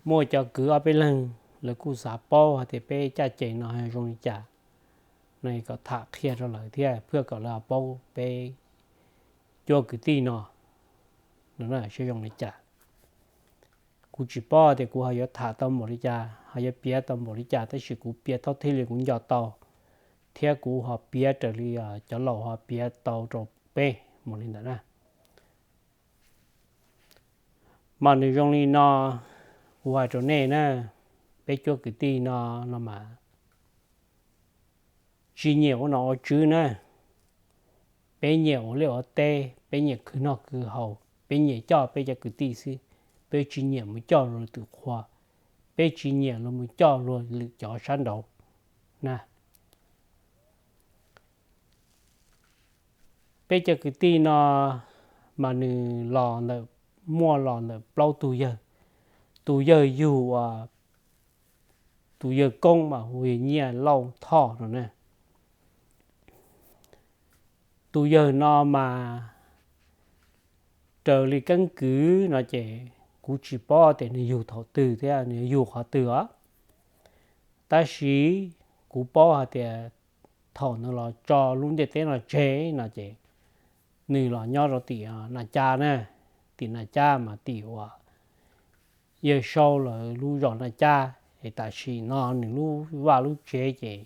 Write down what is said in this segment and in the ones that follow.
muaj cov kwv ob peb leeg, lawv kuj xav paub hais tias peb caj ces no zoo li cas, no kom tham qhia rau lawv thiab, ua kom lawv paub peb cuab kwv tij no, no seb zoo li cas. Kuv tsis paub tias kuv ho yuav tham tau npaum li cas, ho yuav piav tau npaum li cas, tab sis kuv piav thaum twg li kuv nco tau, thiab kuv ho piav raws li cov laus ho piav tau rau peb mus li ntawd na. Mas nws zoo li no, kuv hais rau nej na, peb cuab kwv tij no, no mas tsis nyiam ua nom ua tswv na, peb nyiam ua liaj ua teb, peb nyiam khwv noj khwv haus, peb nyiam coj peb cov kwv tij xwb, peb tsis nyiam mus coj luag lwm tus qhua, peb tsis nyiam luag mus coj luag lwm cov sab nraud na. Peb cov kwv tij no mas nws los ntawm, muaj los ntawm plaub tug yawg. Tus yawg yug, tus yawg koob mas hu yawg Nyiaj Lauj Thoj no na. Tus yawg no mas raws li keeb kwm no ces kuv tsis paub tias nws yug thaum twg thiab nws yug qhov twg os. Tab sis kuv paub hais tias thaum nws los tso lub ntiaj teb no tseg no ces nws los nyob rau tim Nas Cab na, tim Nas Cab mas tim uas yawg Saub lawv lub zos Nas Cab, es tam sim no nws lub vaj lub tsev ces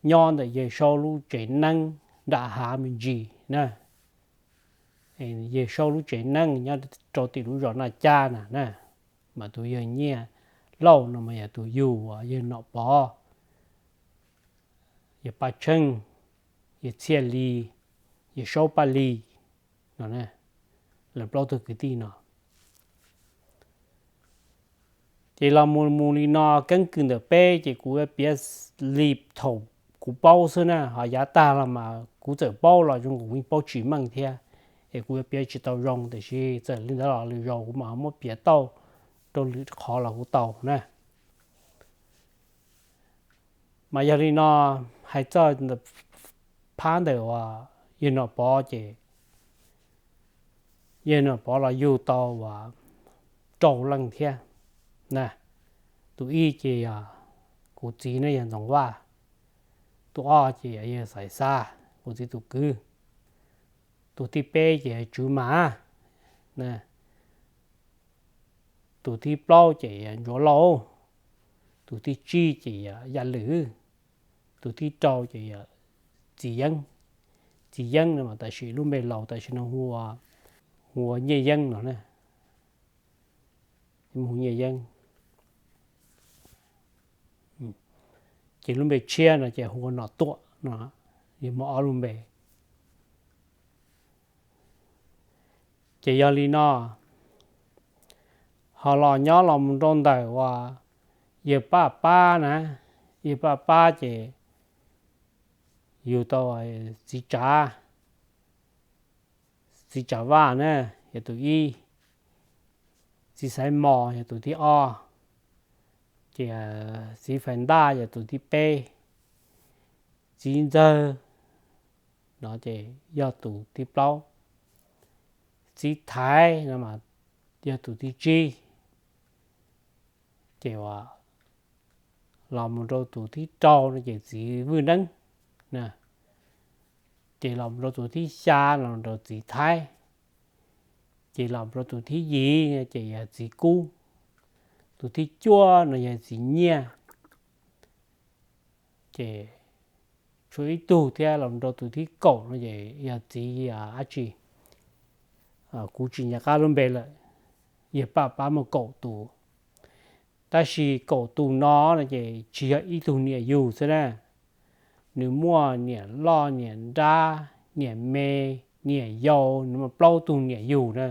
nyob ntawm yawg Saub lub tsev neeb nram hav me ntsis na. Yawg Saub lub tsev neeb nyob rau tim lub zos Nas Cab na na. Mas tus yawg Nyiaj Lauj no mas yog tus yug uas yawg Nom Pov, yawg Paj Tsheej, yawg Txhiaj Lis, yawg Saub Paj Lis no, lawv plaub tug kwv tij no. Ces los mus mus li no keeb kwm ntawm peb ces kuv piav li thaum kuv paub xwb na, ho yav tag los mas kuv txawm paub los zoo kuv paub tsis meej thiab. Es kuv yuav piav tsis tau zoo, tiam sis txawm li ntawd los lwm zaus kuv mam muab piav tau rau lwm qhov los kuv tau na. Mas yog li no, hais txog phab ntawm uas yawg Nom Pov ces yawg Nom Pov los yug tau uas rau leej thiab na. Tus ib ces yog kuv txiv ne yog Ntxoov Vaj, tus ob ces yog yawg Xaiv Xab kuv txiv tus kwv, tus thib peb ces yog Tswv Mas, tus thib plaub ces yog Ntsuav Lauj, tus thib tsib ces yog Yaj Lwm, tus thib rau ces yog Txiv Yeeb. Txiv Yeeb no mas tam sim lub npe laus tam sim no hu ua Nyiaj Yeeb no, hu Nyiaj Yeeb. Ces lub npe tshiab no ces hu ua Nom Tuam no, yog muaj ob lub npe. Ces yog li no, ho los nyob los mus rau ntawm uas yawg Paj Pab na, yawg Paj Pab ces yug tau txiv Tsav, txiv Tsav Vaj na, yog tus ib, txiv Xaiv Mos yog tus thib ob, ces txiv Fais Ntaj yog tus thib peb, txiv Ntxawg no ces yog tus thib plaub, txiv Thaiv no mas yog tus thib tsib, ces los mus rau tus thib rau no ces txiv Vwj Neeb, ces los mus rau tus thib xya los rau txiv Thaib, ces los mus rau tus thib yim ces yog txiv Kub, tus thib cuaj no yog txiv Nyiaj, ces tshuav ib tug thiab los rau tus thib kaum no ces yog txiv dab tsi, kuv tsis nco qab lub npe lawm. Yawg Paj Pab muaj kaum tus, tab sis kaum tus no no ces tsis yog ib tug niam yug xwb na, nws muaj niam loj niam nrab niam me niam yau, nws muaj plaub tug niam yug na,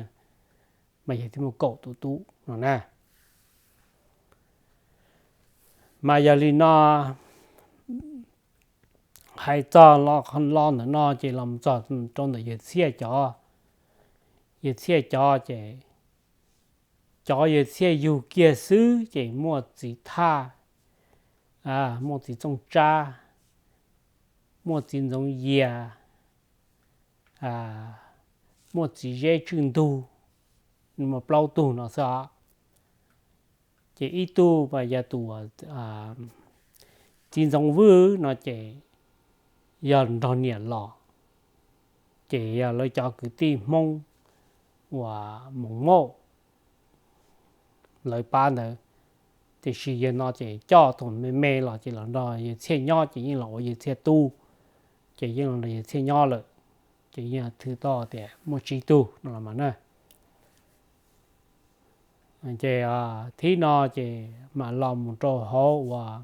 mas yog thiaj muaj kaum tus tub no na. Mas yog li no, hais txog lo ntawm no ces los txog rau ntawm yawg Txhiaj cov, yawg Txhiaj cov ces, cov yawg Txhiaj yug kiag xwb ces muaj txiv Thaj, muaj txiv Txooj Tsab, muaj txiv Ntxoov Yias, muaj txiv Zeb Tswj Ntug, muaj plaub tug no xwb os. Ces ib tug mas yog tus txiv Ntxoov Vwj no ces yog nrog niam los, ces yog lawv cov kwv tij Hmoob uas Moos Mauj lawv pab ntawd. Tiam sis yawg no ces coj tus me me los ces los nrog yawg Txhiaj nyob ces yeej los ua yawg Txhiaj tub, ces yeej los nrog yawg Txhiaj nyob lawm, ces yeej thwj tau tias muaj tsib tug no los mas na. Ces thib no ces mam los mus rau hauv uas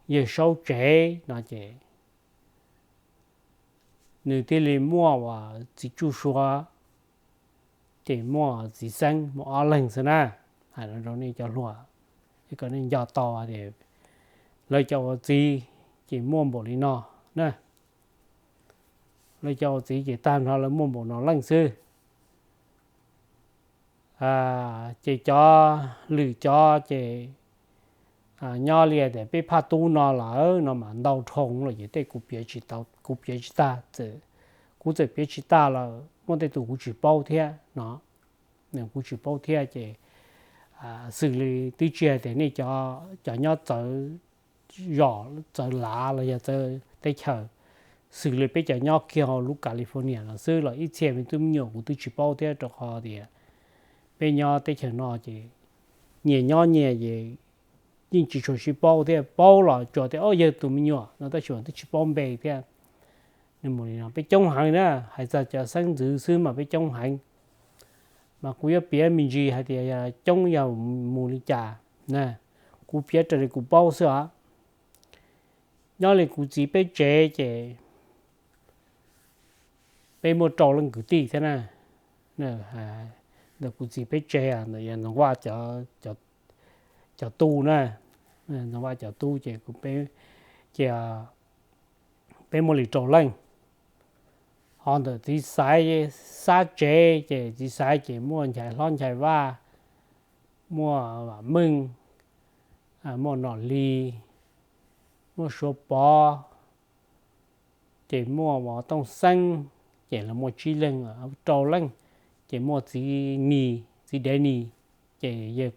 yawg Saub tsev no ces nws thiaj li muaj uas txiv Tsuj Sua, ces muaj txiv Xeeb, muaj ob leeg xwb na. Hais no rau nej cov hluas, kom nej nco tau tias lawv cov ua txiv ces muaj npaum li no na. Lawv cov ua txiv ces tag nrho lawv muaj npaum no leej xwb. Ces cov lwm cov ces nyob li tias peb phaj tub no lawm no mas ntau dhau lawm ces tej kuv piav tsis tau, kuv piav tsis tag, kuv txawm piav tsis tag los muaj tej tus kuv tsis paub thiab no. Kuv tsis paub thiab ces xws li twb tsis hais tias nej cov nyob txawv zos txawv lav los yog txawv teb chaws, xws li peb cov nyob kiag hauv lub California no xwb los ib txhia me tub me nyuam kuv twb tsis paub thiab, rau qhov tias peb nyob teb chaws no ces nyias nyob nyias ces yeej tsis tshua sib paub thiab, paub los tsuas tias o yawg tus me nyuam no tab sis mas twb tsis paub npe thiab. Nws mus li no peb coob heev na, hais txog cov xeeb ntxwv xwb mas peb coob heev. Mas kuv yuav piav me ntsis hais tias yog coob yog mus li cas na, kuv piav raws li kuv paub xwb os. Nyob li kuv txiv peb tsev ces peb muaj rau leej kwv tij thiab na. Ntawm kuv txiv peb tsev ntawm yog Ntxoov Vaj cov tub na, Ntxoov Vaj cov tub ces kuv, ces peb muaj li rau leej. Ho ntawm txiv Xaiv Xab tsev ces txiv Xaiv ces muaj Nchais Hlob Nchais Vaj, muaj Vam Meej, muaj Nom Lis, muaj Suav Pov, ces muaj Tooj Xeeb, ces lawv muaj tsib leeg, rau leej, ces muaj txiv Nis, txiv Dev Nis, ces yawg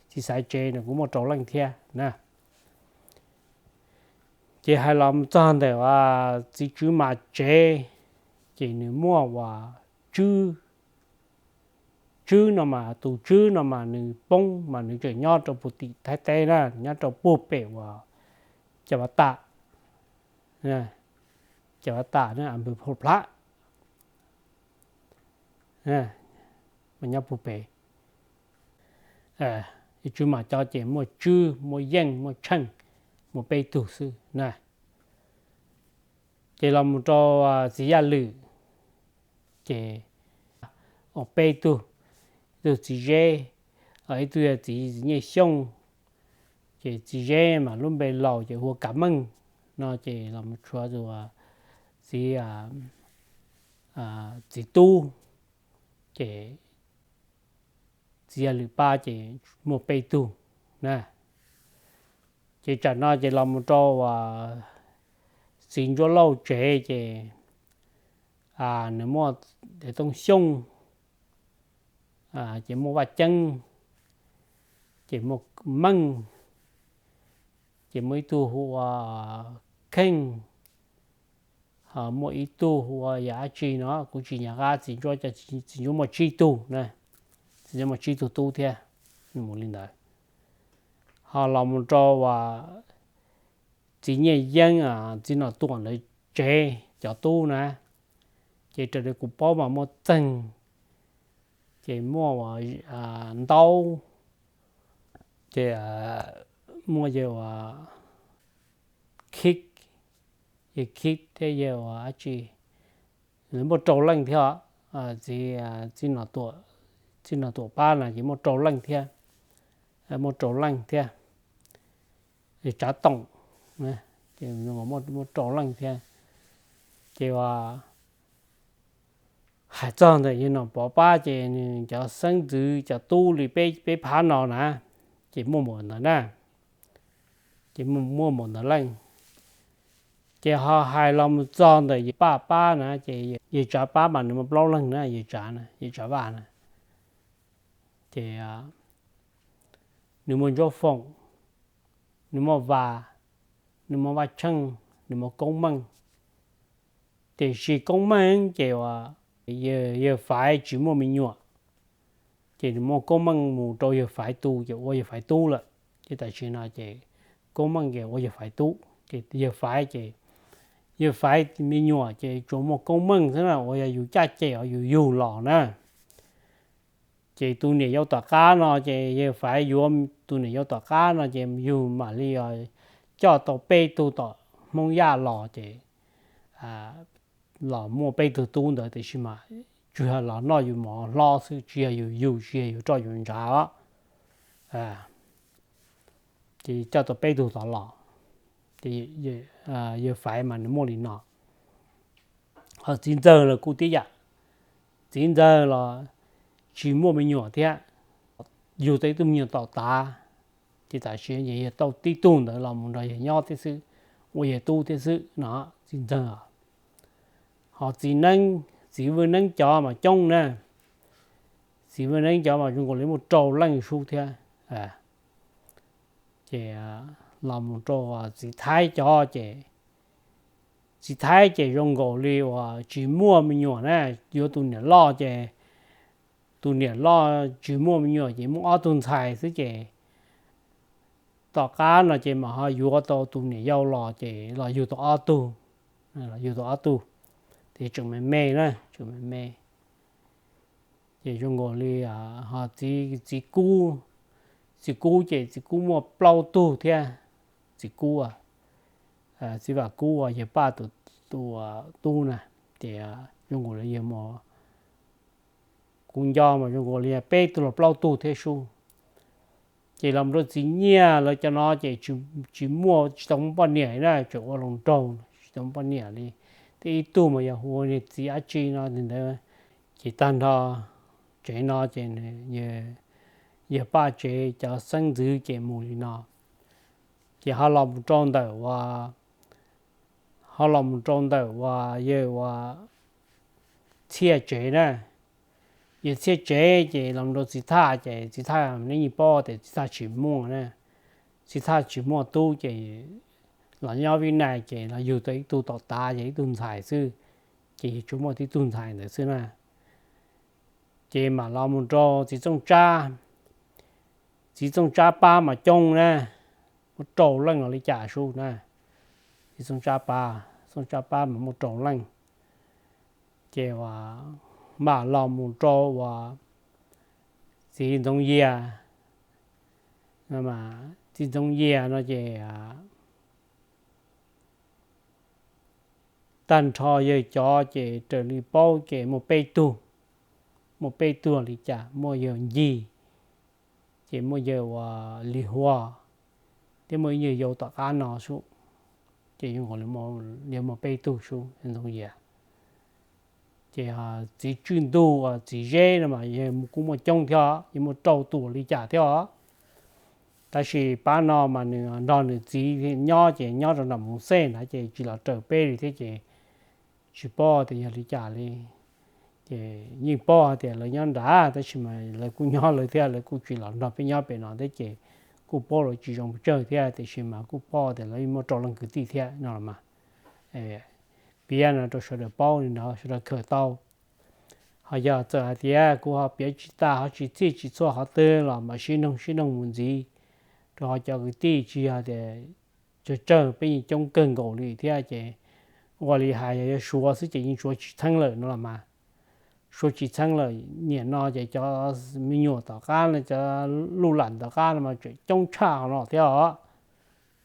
txiv Xaiv tsev nws kuj muaj rau leej thiab na. Ces hais los txog ntawm txiv Tswv Mas tsev, ces nws muaj uas Tswb. Tswb no mas tus Tswb no mas nws poob mas nws tseem nyob rau puag tim Thaib teb na, nyob rau puag pem uas Cam Pas Tam, Cam Pas Tam na, Npawg Phau Plab, mas nyob puag pem. Tswv Mas cov ces muaj Tswb, muaj Yeej, muaj Tsheej, muaj peb tug xwb na. Ces los mus rau txiv Yaj Lwm, ces ua peb tug, ib tug txiv Zeb, ib tug yog txiv Nyiaj Xyooj, ces txiv Zeb mas lub npe laus ces hu ua Kav Meej no, ces los mus tshuav tus txiv, txiv Tub, ces txiv Yaj Lwm pab ces muaj peb tug na. Ces tsam no ces los mus rau txiv Ntsuab Lauj tsev ces nws muaj Tooj Xyooj, ces muaj Vaj Ceeb, ces muaj Meej, ces muaj ib tug hu ua Kheej, ho muaj ib tug hu ua yog dab tsi no kuv tsis nco qab. Txiv Ntsuab, txiv Ntsuab muaj tsib tug na, txiv Ntsuab muaj tsib tug tub thiab, mus li ntawd. Ho los mus rau txiv Nyiaj Yeeb, txiv Nom Tuam ntawd tsev cov tub na, ces raws li kuv paub mas muaj Txeeg, ces muaj Ntaub, ces muaj yawg Khib, yawg Khib thiab yawg dab tsi, muaj rau leej thiab. Txiv, txiv Nom Tuam pab na ces muaj rau leej thiab, muaj rau leej thiab. Tsav Toom, muaj rau leej thiab. Ces hais txog ntawm yawg Nom Pov pab ces nws cov xeeb ntxwv cov tub li peb, peb phab no na, ces muaj npaum ntawd na, ces muaj npaum ntawd leej. Ces ho hais los mus txog ntawm yawg Paj pab na, ces yawg Tsav pab mas nws muaj plaub leeg na, yawg Tsav na, yawg Tsav Vaj na. Ces nws muaj Ntsuab Foom, nws muaj Vas, nws muaj Vaj Tsheej, nws muaj Koob Meej. Tiam sis Koob Meej ces uas yawg Faiv tsis muaj me nyuam, ces nws muab Koob Meej mus rau yawg Faiv tu ces ua yawg Faiv tub lawm. Ces tam sim no ces Koob Meej ces ua yawg Faiv tub ces yawg Faiv ces yawg Faiv me nyuam ces tsuas muaj Koob Meej xwb na, uas yog yus caj ces yus yug los na. Ces tus niam yau tom qab no ces yawg Faiv yuav tus niam yau tom qab no ces yug mam li coj tau peb tug tom Hmoob Yaj los ces los muaj peb tug tub ntawd tiam sis mas tsuas yog los noj yus mov hlob xwb, tsis yog yus yug, tsis yog yus roj yus ntshav os. Ces coj tau peb tug tom los. Ces yawg Faiv mas nws muaj li no. Ho txiv ntxawg los kuj tib yam, txiv ntxawg los tsis muaj me nyuam thiab, yug tau ib tug me nyuam tom tav, ces tam sim yog yawg tau tib tug ntawd los mus nrog yawg nyob thiab xwb, ua yawg tub thiab xwb no, txiv ntxawg. Ho txiv neeb, txiv Vwj Neeb cov mas coob na, txiv Vwj Neeb cov mas zoo nkaus li muaj rau leej sub thiab. Ces los mus rau txiv Thaib cov ces, txiv Thaib ces zoo nkaus li uas tsis muaj me nyuam na, yuav tus niam loj ces tus niam loj tsis muaj me nyuam ces muaj ob tug ntxhais xwb ces tom qab no ces mam ho yuav tau tus niam yau los ces los yug tau ob tug, los yug tau ob tug, ces tseem me me na, tseem me me. Ces zoo nkaus li ho txiv, txiv Kub, txiv Kub ces txiv Kub muaj plaub tug thiab, txiv Kub, txiv Vam Kub uas yawg Paj tus tub na, ces zoo nkaus li yawg, kuv nco mas zoo nkaus li peb tug los plaub tug thiab sub. Ces los rau txiv Nyiaj lawv cov no ces tsis muaj, tsis tau muaj poj niam li na, tseem ua hluas nraug tsis tau muaj poj niam li. Thiab ib tug mas yog hu ua niag txiv dab tsi no ntawd. Ces tag nrho tsev no ces yawg Paj tsev cov xeeb ntxwv ces mus li no. Ces ho los mus rau ntawm uas, ho los mus rau ntawm uas yawg uas Txhiaj tsev na. Yawg Txhiaj tsev ces los rau txiv Thaj ces txiv Thaj, nej yeej paub tias txiv Thaj tsis muaj na, txiv Thaj tsis muaj tub ces los nyob Vib Nais ces los yug tau ib tug tom tav ces ib tug ntxhais xwb, ces yawg tsuas muaj tib tug ntxhais ntawd xwb na. Ces mam los mus rau txiv Txooj Tsab, txiv Txooj Tsab pab mas coob na, muaj rau leej los li cas sub na. Txiv Txooj Tsab pab, Txooj Tsab pab mas muaj rau leej. Ces uas mam los mus rau uas txiv Ntxoov Yias, txiv Ntxoov Yias no ces tag nrho yawg cov ces raws li paub ces muaj peb tug, muaj peb tug li cas, muaj yawg Ncig, ces muaj yawg uas Lis Huas, thiab muaj ib yawg yau tom qab no sub. Ces zoo nkaus li muaj peb tug sub Ntxoov Yias. Ces txiv Tswj Ntuj uas txiv Zeb no mas yawg kuj muaj coob thiab, yawg muaj rau tus li cas thiab os. Tab sis pab no mas nws nrog nws txiv nyob ces nyob rau nram Mus Xej ntawd ces tsis los raws peb li thiab ces tsis paub tias yog li cas li. Ces yeej paub hais tias lawv nyob nrad tab sis mas lawv kuj nyob lawv thiab, lawv kuj tsis los nrog peb nyob pem no thiab ces kuj paub lawv tsis zoo pes tsawg thiab, tiam sis mas kuj paub tias lawv muaj rau leej kwv tij thiab no los mas. Piav no rau sawv daws paub li ntawd sawv daws kawm tau. Ho yog txawm hais tias kuv ho piav tsis tas ho tsis txhij tsis txhua qhov twg los mam sib noog sib noog mus ntxiv, rau qhov cov kwv tij tsis yog tias tsawg tsawg, peb yeej coob kawg nkaus li thiab ces ua li hais yog yuav suav xwb ces yeej suav tsis txheeb lawm no los mas. Suav tsis txheeb lawm, nim no ces cov me nyuam tom qab no, cov luj lam tom qab no mas tseem coob tshaj qhov no thiab os.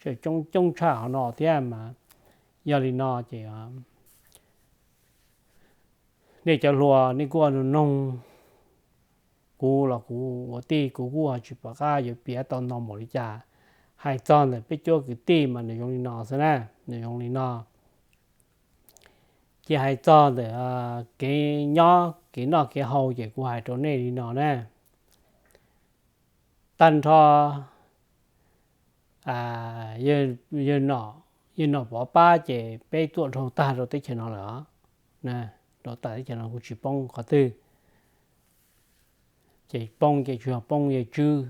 Tseem coob coob tshaj qhov no thiab mas. Yog li no ces nej cov hluas nej kuj ua noog noog kuv los kuv ua tij kuv kuj ho tsis pom qab yuav piav tau ntau npaum li cas. Hais txog ntawm peb cuab kwv tij mas nws zoo li no xwb na, nws zoo li no. Ces hais txog ntawm kev nyob kev noj kev haus ces kuv hais rau nej li no na. Tag nrho yawg Nom Pov pab ces peb tuaj dhau tag rau teb chaws no lawm os. Dhau tag teb chaws no kuj tsis poob qhov twg. Ces poob ces tsuas yog poob yawg Tswb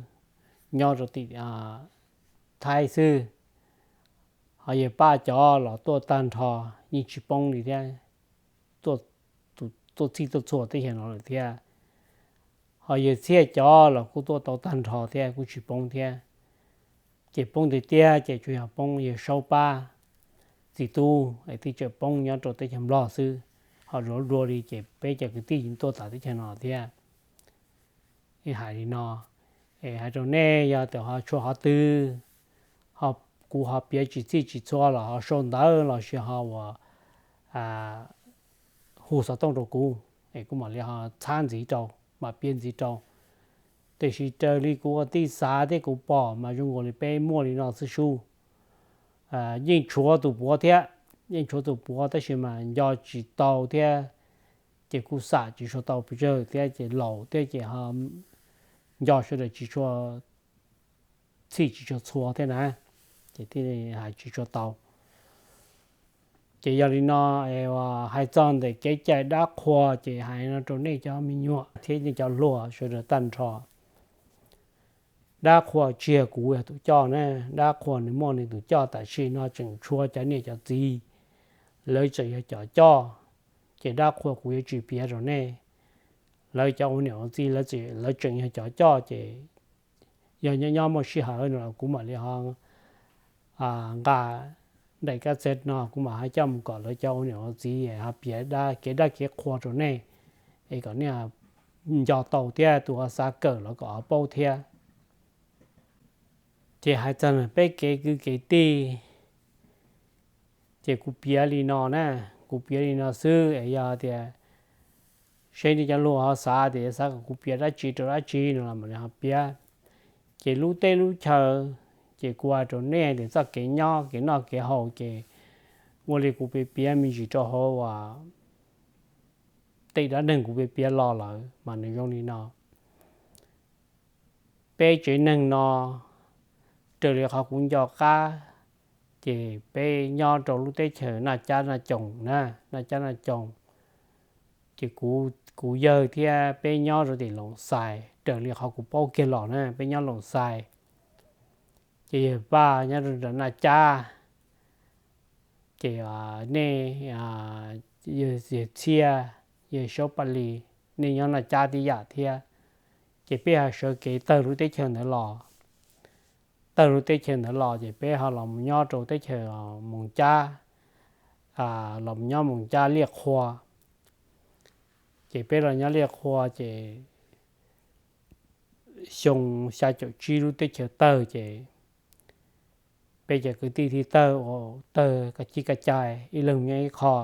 nyob rau tim Thaib xwb, ho yawg Paj cov los tuaj tag nrho yeej tsis poob li thiab, tuaj txhij tuaj txhua teb chaws no lawm thiab. Ho yawg Txhiaj cov los kuj tuaj tau tag nrho thiab kuj tsis poob thiab. Ces poob tiag tiag ces tsuas yog poob yawg Saub pab txiv tub es twb tseem poob nyob rau teb chaws Nplog xwb, ho duav dua li ces peb cov kwv tij yeej tuaj tas teb chaws no thiab. Hais li no, es hais rau nej yog tias ho tshuav qhov twg, kuv ho piav tsis txhij tsis txhua los ho sau ntawv los sis ho ua hu xov tooj rau kuv, es kuv mam li ho txhab ntxiv rau, mam piav ntxiv rau. Tiam sis raws li kuv ua tij xav thiab kuv pom mas zoo nkaus li peb muaj li no xwb sub. Yeej tshuav tus puav thiab, yeej tshuav tus puav tab sis mas nco tsis tau thiab, ces kuj xam tsis tshua tau pes tsawg thiab ces laus thiab ces ho nco sawv daws tsis tshua txhij tsis tshua txhua thiab na, ces thiaj li hais tsis tshua tau. Ces yog li no, hais txog ntawm kev cai dab qhua ces hais no rau nej cov me nyuam thiab nej cov hluas sawv daws tag nrho. Dab qhua tsis yog kuv yog tus coj na, dab qhua nws muaj nws tus coj, tam sim no tseem tshuav cov niam cov txiv, lawv tseem yog cov coj, ces dab qhua kuv yuav tsis piav rau nej. Lawv cov ua niam ua txiv lawv tseem yog cov coj ces yog nyob nyob muaj sij hawm no kuv mam li ho nqa daim kab xev no kuv mam ho coj mus kom lawv cov ua niam ua txiv ho piav dab kev dab kev qhua rau nej, es kom nej nco tau thiab tus ho xav kawm los kom ho paub thiab. Ces hais txog peb kev kwv kev tij, ces kuv piav li no na, kuv piav li no xwb es yog tias seb nej cov hluas ho xav tias xav kom kuv piav dab tsi rau dab tsi no los mam li ho piav. Ces lub teb lub chaw, ces kuv hais rau nej tias txoj kev nyob kev noj kev haus ces ua li kuv piav piav me ntsis rau hauv uas tej dab neeg kuv piav piav los lawm mas nws zoo li no. Peb tsev neeg no, raws li qhov kuv nco qab, ces peb nyob rau lub teb chaws Naj Cab Naj Coos na, Naj Cab Naj Coos. Ces kuv yawg thiab peb nyob rau tim Loos Xais, raws li qhov kuv paub kiag los na peb nyob Loos Xais. Ces yawg Paj nyob rau nram Naj Cab, ces nej, yawg Txhiaj, yawg Saub Paj Lis, nej nyob Naj Cab tib yam thiab. Ces peb ho sawv kev tawg lub teb chaws ntawd los, tawg lub teb chaws ntawd los ces peb ho los mus nyob rau teb chaws Moos Cab, los mus nyob Moos Cab Liaj Qhua. Ces peb los nyob Liaj Qhua ces xyoo xya caum tsib lub teb chaws tawg ces peb cov kwv tij thiaj tawg, tawg kaj cib kaj cai ib leeg nyob ib qho.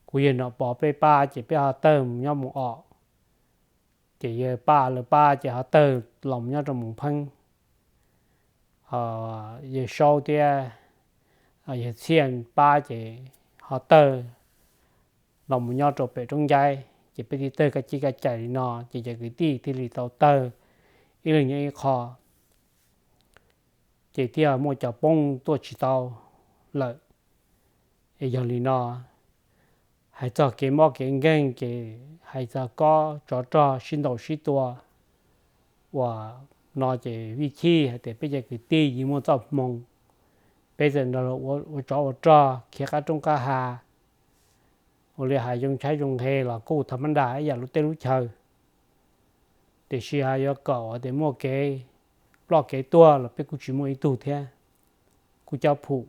Kuv yawg Nom Pov peb pab ces peb ho tawg mus nyob Moos Os, ces yawg Paj lawv pab ces ho tawg los mus nyob rau Moos Pheeb. Yawg Saub thiab yawg Txhiaj pab ces ho tawg los mus nyob rau pem Roob Ncaib, ces peb thiaj tawg kaj cib kaj cai li no ces cov kwv tij thiaj li tau tawg ib leeg nyob ib qho, ces thiaj muaj cov poob tuaj tsis tau lawm. Es yog li no, hais txog kev mob kev nkeeg ces hais txog kob tsov rog sib ntaus sib tua uas no ces vij chij hais tias peb cov kwv tij yeej muaj txoj hmoo, peb txawm nrog luag ua tsov ua rog khiav qab roob qab hav, ua li hais zoo tshaib zoo nqhe los kuj tha mab nras ib yam lub teb lub chaw. Tiam sis hais yuav kom tias muaj kev ploj kev tuag los peb kuj tsis muaj ib tug thiab, kuj cob phum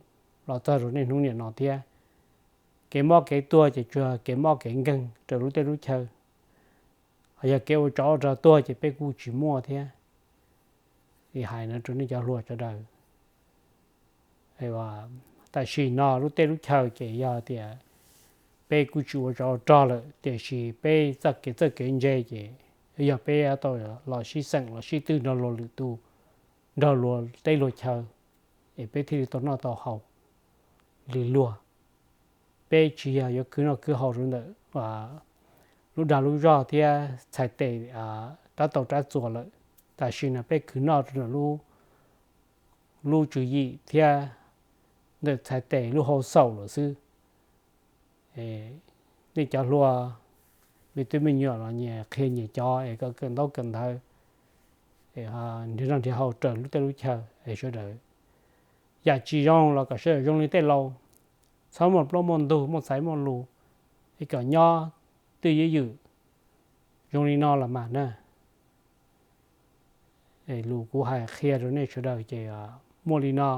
los txog rau niaj hnub niam no thiab. Kev mob kev tuag ces tsuas kev mob kev nkeeg rau lub teb lub chaw, ho yog kev ua tsov ua rog tuag ces peb kuj tsis muaj thiab. Li hais no rau nej cov hluas sawv daws, tam sim no lub teb lub chaw ces yog tias peb kuj tsis ua tsov ua rog lawm tiam sis peb txoj kev txawj kev ntse ces yog peb tau los sib xeem los sib twv nrog luag lwm tus, nrog luag teb luag chaw, es peb thiaj li tau noj tau haus li luag. Peb tsis yog yuav khwv noj khwv haus rau ntawm lub dag lub zog thiab txhais tes rab taus rab txuas lawm, tam sim no peb khwv noj rau ntawm lub tswv yim thiab ntawm txhais tes lub hauv xaum lawm xwb. Nej cov hluas, me tub me nyuam los nyias qhia nyias cov es kom kawm ntaub kawm ntawv, nrhiav noj nrhiav haus raws lub teb lub chaw es sawv daws, yam tsis zoo los kom sawv daws zoo li tej laus, txhob muaj plaub muaj ntug muaj txais muaj lus, es kom nyob twj ywm zoo li no los mas na. Lus kuv hais qhia rau nej sawv daws ces muaj li no.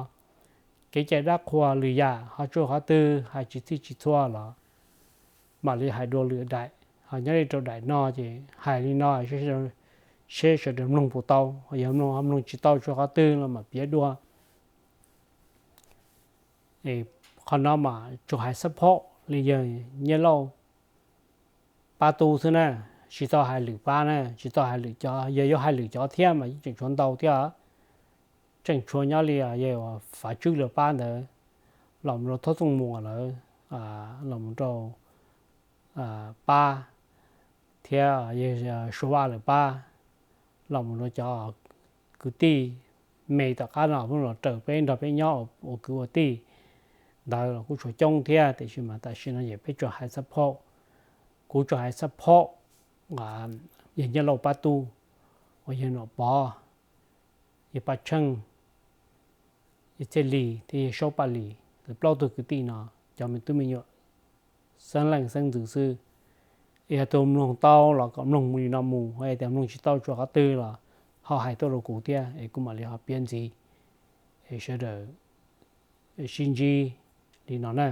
Kev cai dab qhuas lwm yam ho tsuas qhov twg hais tsis txhij tsis txhua los mam li hais dua lwm daim. Ho nyob li rau daim no ces hais li no, seb sawv daws mloog puas tau, yog mloog ho mloog tsis tau tsuas qhov twg los mam piav dua. Qhov no mas tsuas hais xab phob li yawg Nyiaj Lauj pab tub xwb na, tsis tau hais lwm pab na, tsis tau hais lwm cov. Yog yuav hais lwm cov thiab mas yeej tseem tshuav ntau thiab. Tseem tshuav nyob li yawg Fav Tswb lawv pab ntawd, los mus rau Thoob Txooj Muas lawv, los mus rau pab thiab yawg Suav Vaj lawv pab, los mus rau cov kwv tij me tom qab no los raws peb nrog peb nyob ua kwv ua tij ntawd los kuj tshuav coob thiab. Tiam sis mas tam sim no ces peb tsuas hais xab phob, kuv tsuas hais xab phob yawg Nyiaj Lauj pab tub, uas yawg Nom Pov, yawg Paj Tsheej, yawg Txhiaj Lis thiab yawg Saub Paj Lis, plaub tug kwv tij no, cov me tub me nyuam xeeb leej xeeb ntxwv xwb. Yog tus mloog tau los kom mloog mus li no mus, tias mloog tsis tau tsuas qhov twg los ho hais tuaj rau kuv thiab es kuv mam li ho piav ntxiv es sawv daws sib ntsib li no na.